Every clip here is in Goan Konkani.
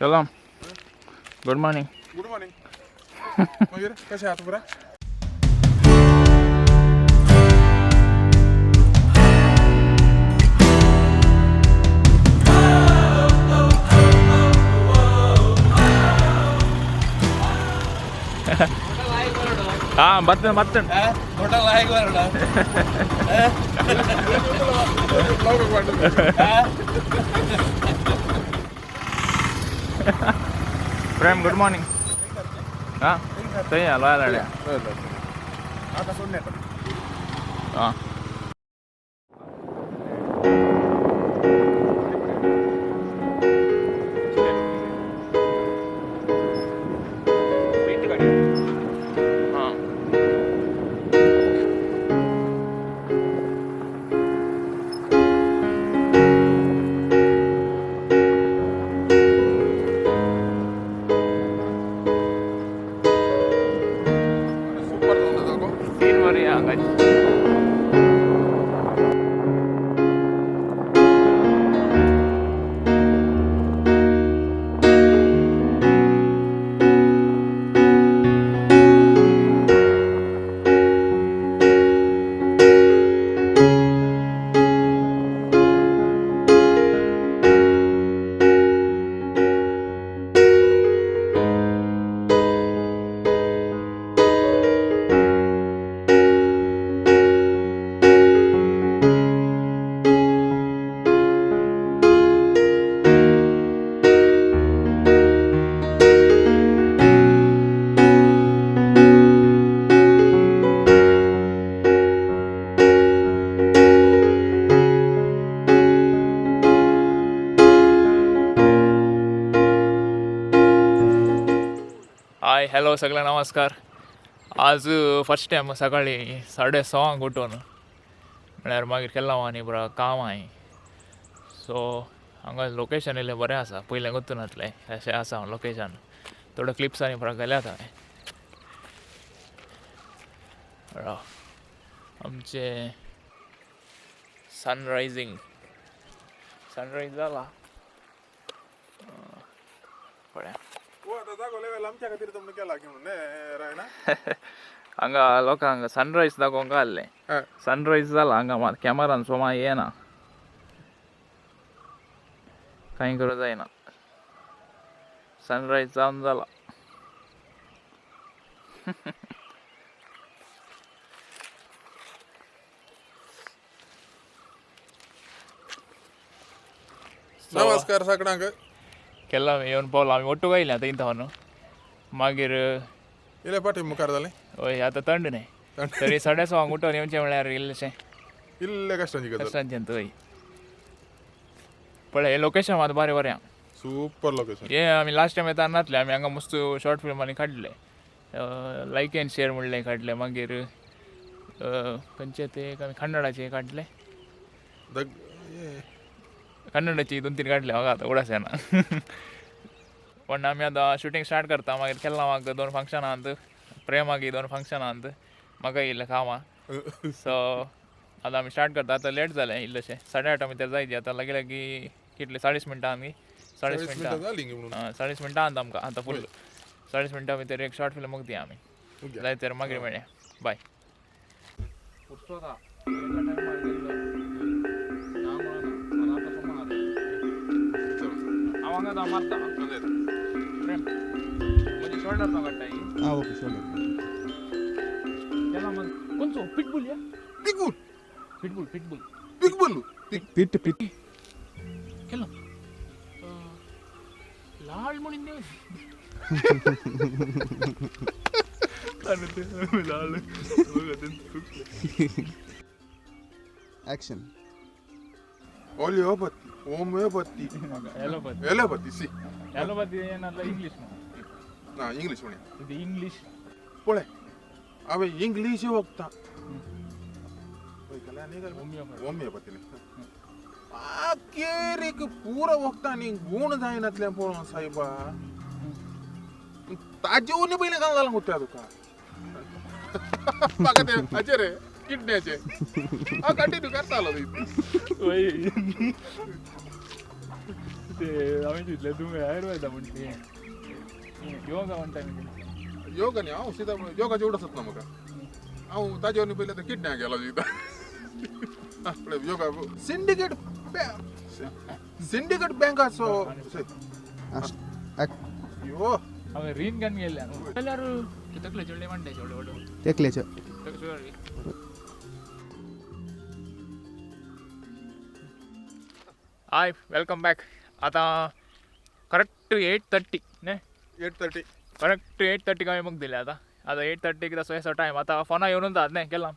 चलो, गुड मॉर्निंग. Good morning. मागीर कशें आहा तुमकां? हां, बत्तन बत्तन. प्रेम, गुड मॉर्निंग. हां, थंय या लॉयल. आतां सोडून येता. हां. हां. सुपर जावन जागो. तीन वरी हांगा. हाय, हॅलो, सगळ्यांक नमस्कार. आज फर्स्ट टायम सकाळी 6:30 उठून, म्हळ्यार मागीर केल्ला आनी पुरा काम आहाय. सो हांगा लोकेशन इल्लें बरें आसा. पयलें गोत्तू नासलें अशें आसा लोकेशन. थोडे क्लिप्स आनी पुरा गेल्यात हांवें. राव, आमचे सनरायजींग, सनरायज जाला पळया. हो, आतां जागो लेवल आमच्या खातीर तुमकां केला की म्हणून रायना. हांगा लोकांक सनरायज दाखोवंक आहलें. सनरायज जाला हांगा मात कॅमेरान सोमा येना, कांय करूं जायना. सनरायज जावन जाला. नमस्कार सगळ्यांक. केला येवन पावलो आमी. ಒಟ್ಟು आयल्या थंय न्हू मागीर. इले पाटी मुखार जालें. हय, आतां थंड न्ही तरी 6:30 उठोन येवचें म्हळ्यार इल्लेशें इल्ले कश्टांची गजाल. कश्टांचें. थंय पळय, हें लोकेशन मात बरें बरें आहा. Super location. हे आमी लास्ट टायम येता नासले आमी हांगा मस्त शॉर्ट फिल्म आनी काडले, लायक एंड शेअर म्हणलें काडलें. मागीर खंयचे ते आमी कन्नडाचे काडले. कन्नडाची दोन तीन काडले. म्हाका आतां उडास येना. पण आमी आतां शुटींग स्टार्ट करता. मागीर केन्ना म्हाका दोन फंक्शनां आहात, प्रेमाक दोन फंक्शनां आहात, म्हाका इल्लें काम आहा. सो आतां आमी स्टार्ट करता. आतां लेट जालें इल्लेशें. 8:30 भितर जायची. आतां लागीं लागीं कितले, 40 मिनटां आमी, 40 मिनटां. जाली म्हणून. आं, 40 मिनटां आहात आमकां आतां फूल. 40 मिनटां भितर एक शॉर्ट फिल्म मुगती आमी. जाय तर मागीर मेळया. बाय. हांव हांगा मारता. प्रेम, म्हणजे शोल्डर तो काडटा. Ah, okay, shoulder. केला मग कोणचो पिटबुल या. Pitbull. Pitbull, pitbull. Pitbull. Pit, pit. केला लाल म्हणून लाल. Action. Homeopathy, homeopathy. Allopathy. Allopathy C. Allopathy ಏನಲ್ಲ, ಇಂಗ್ಲೀಷ್. ना, इंग्लीश म्हणया. ಇದು ಇಂಗ್ಲೀಷ್. पळय, हांवें इंग्लीश वखदां होमियोपॅथी. होमियोपॅथी केरीक पुरो वखदां आनी गूण जायनातलें पळोवन सायबा, ताजे पयलीं घाल जालां कुत्र्या तुका. म्हाका ते हाचेर रे किडण्याचे हांव कंटिन्यू करतालो. ते हांवें चिंतलें तुमी आयुर्वेदा म्हणटा योगा म्हणटा. योगा न्ही, हांव सीधा योगाचे उडत ना म्हाका. हांव ताजे न्ही पयलें किडण्या गेलो सुद्दां. योगा सिंडिकेट सिंडिकेट बँकाचो यो हांवें रीण घेवन गेल्ले न्हू जाल्यार तकले चेडले म्हणटा चेडले व्हडले तेकलेचे. हाय, welcome back. आतां करेक्ट 8:30 न्ही? 8:30 करेक्ट 8:30 हांवें मुख दिले. आतां आतां 8:30 तसो असो टायम. आतां फोना येवन जात न्ही केला.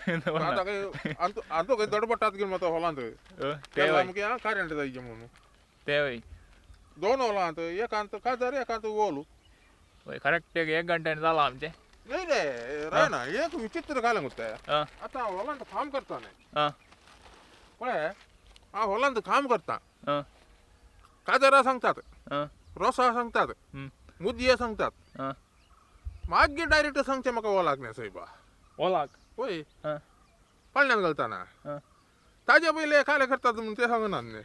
आतां काय आतां खंय दडपटात घेवन वता हॉलांत ते कारण जायचे म्हणून ते वय दोन हॉलांत एकांत काजार एकांत ओलू. वय करेक्ट 1 घंट्यान जालां आमचें. न्ही रे रायना, एक विचित्र घालें मुत्ते. आतां हॉलांत काम करता न्ही पळय, हांव हॉलांत काम करता, काजरा सांगतात, रोसा सांगतात, मुदये सांगतात, मागीर डायरेक्ट सांगचें म्हाका ओलाक न्ही सायबा. ओलाक? वय पाळण्यान घालतना ताजे पयले काले करतात म्हणून ते सांगना न्ही.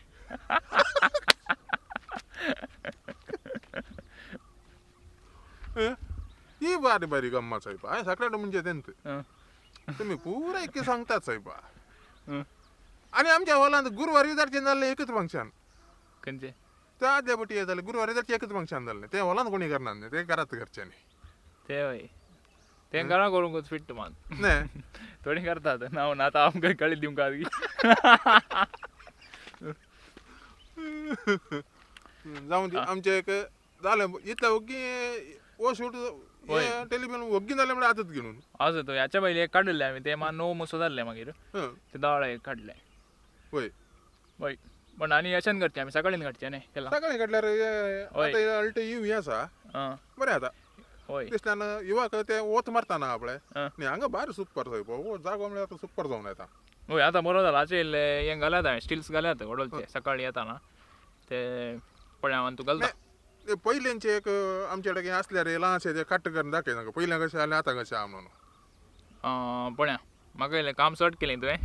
ती बारी बारी गम्मा सायबा. हांवें सगळ्या म्हणजे तेंत तुमी पुरा एक सांगतात सायबा. आनी आमच्या हॉलांत गुरवारी जारचें जाल्लें एकच फंक्शन. खंयचें? ते आदल्या पटी जालें गुरवारी जारचें एकच फंक्शन जाल्लें. तें हॉलांत कोणी करना न्ही, तें घरांत करचें न्ही. ते वय तें घरा करूंकच फिट्ट मान न्ही थोडीं करतात ना. आतां आमकां कळी दिवंक जावं दी. आमचें एक जालें इतलें ओग्गी हो शूट टेलिव्हिजन ओग्गी जालें म्हळ्यार आजच घेवन आजत. ह्याच्या पयलीं एक काडिल्लें आमी, तें मा 9 मुसो जाल्लें मागीर तें दाळ एक काडलें. वय वय पण आनी अशें करचें आमी सकाळीं काडचें न्ही केलां. सकाळीं काडल्यार आतां अल्टे येव हें आसा बरें. आतां वय दिसल्यान युवाक ते वत मारता ना आपले न्ही. हांगा भायर सुपर सायब हो जागो म्हळ्यार आतां सुपर जावन येता. वय आतां बरो जाला. आतां इल्लें हें घाल्यात हांवें स्टिल्स घाल्यात वडोलचे सकाळीं येताना ते पळय हांव तुका घालता. पयलींचे एक आमचे कडेन आसल्यार रे ल्हानशें ते काट्ट करून दाखय पयलीं कशें आसलें आतां कशें आहा म्हणून. पळया म्हाका इल्लें काम सट केलें तुवें.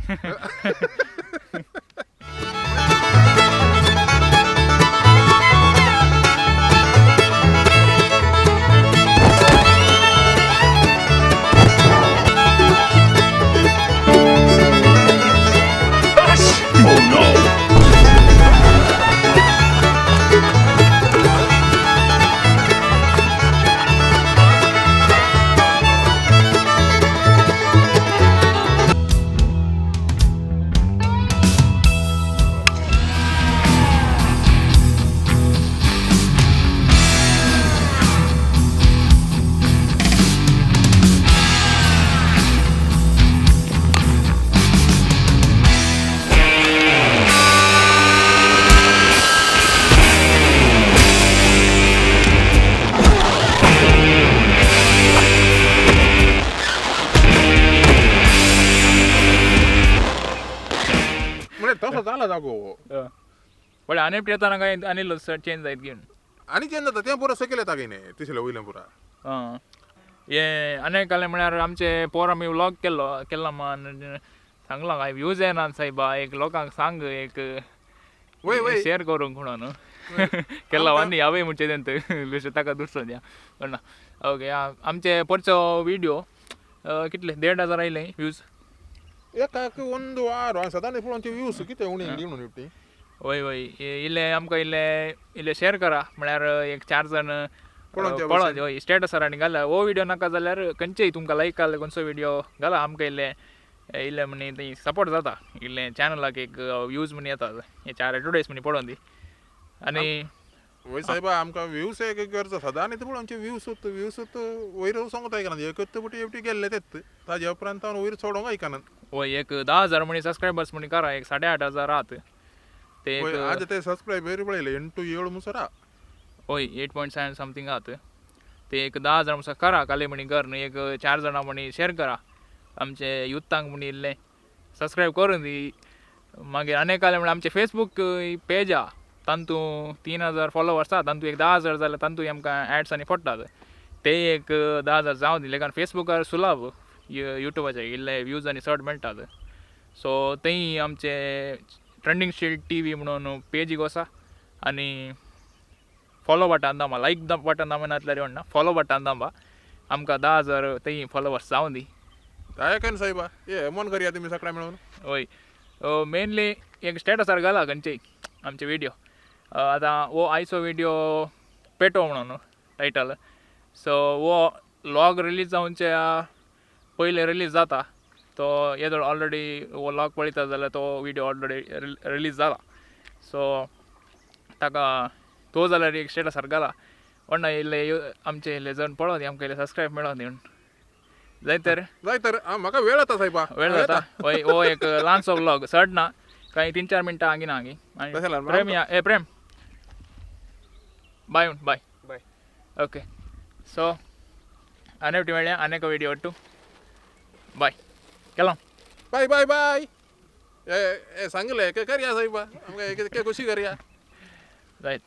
तसो जाला जागो पण आनी येताना काय आनी चेंज जायत घेवन आनी चेंज जाता तें पुरो सकयल येता काय न्ही तिसलें वयलें पुरा. हें आनी एक जालें म्हळ्यार आमचे पोर आमी व्लॉग केल्लो केल्ला मान सांगलां काय व्यूज येना सायबा, एक लोकांक सांग एक शेअर करूंक म्हणून केला आनी हांवें म्हणचें तें ताका दुसरो द्या ना. ओके आमचे परचो व्हिडियो कितले 1,500 आयले व्यूज एकाक ಒಂದು ವಾರ सदांच पळोवचे व्यूज कितें उणी म्हणून ती. वय वय इल्लें आमकां इल्लें इल्लें शेअर करा म्हळ्यार एक 4 जाण पळोवचे. वय स्टेटसार आनी घाला हो व्हिडियो नाका जाल्यार खंयचेय तुमकां लायक जाल्यार खंयचो व्हिडियो घाला आमकां इल्लें इल्लें म्हणी ती सपोर्ट जाता इल्लें चॅनलाक एक व्यूज म्हणी येता हे 4 एडवर्टायज म्हणी पळोवन दी. आनी वय सायबा आमकां व्यूज एक गरज सदांच पळोवचे व्यूज व्यूज वयर वचोंक आयकना एकच पटी एकटी गेल्ले तेच ताजे उपरांत हांव वयर चडोंक आयकना. वय एक 10,000 म्हणी सबस्क्रायबर्स म्हणी करा एक 8,500 आहात ते. आज ते सबस्क्रायबर पळयले 8 7 मुसरा. वय 8.7 समथींग आहात ते एक 10,000 मुसर करा काले म्हणी कर न्हू एक 4 जाणां म्हणी शेअर करा आमचे युथांक म्हणी इल्लें सबस्क्रायब करून दी. मागीर आनी एक म्हणल्यार आमचें फेसबूक पेज आहा तांतू 3,000 फॉलोवर्स आहा तांतू एक 10,000 जाल्यार तांतू आमकां एड्स आनी पडटात ते एक 10,000 जावं दिले कारण फेसबुकार सुलाभ युट्यूबाचे इल्ले व्यूज आनी चड मेळटात. सो थंय आमचे ट्रेंडिंग स्ट्रीट टीव्ही म्हणून पेजीक वसा आनी फॉलो बटन दामा, लायक बटन दामनातल्यार म्हणना, फॉलो बटन दामा. आमकां 10,000 थंय फॉलोवर्स जावं दी. काय साहेबा ये मन करया तुमी सगळ्या मेळून. वय, मेनली एक स्टेटसार घाला खंयचेय आमचे व्हिडिओ. आतां हो आयचो व्हिडिओ पेटो म्हणून टायटल, सो हो व्लॉग रिलीज जावच्या पयलीं रिलीज जाता. तो येदोळ ऑलरेडी हो व्लॉग पळयता जाल्यार तो व्हिडिओ ऑलरेडी रिलीज जाला. सो ताका तो जाल्यार एक स्टेटसार घाला. व्हडना इल्ले आमचे इल्ले जण पळोवं दी, आमकां इल्ले सबस्क्रायब मेळों दी म्हण. जाय तर जाय तर म्हाका वेळ जाता साहेबा. वेळ जाता. वय, हो एक ल्हानसो व्लॉग, चड ना, कांय 3-4 मिनटां आगी ना आगी. प्रेम या, ए प्रेम बाय म्हण, बाय बाय. ओके, सो आनी फावटी मेळया आनी एका व्हिडिओ टू. बाय, केलो. बाय बाय बाय. ए ए सांगले करया साहेबा, आमकां खुशी करया. जायत.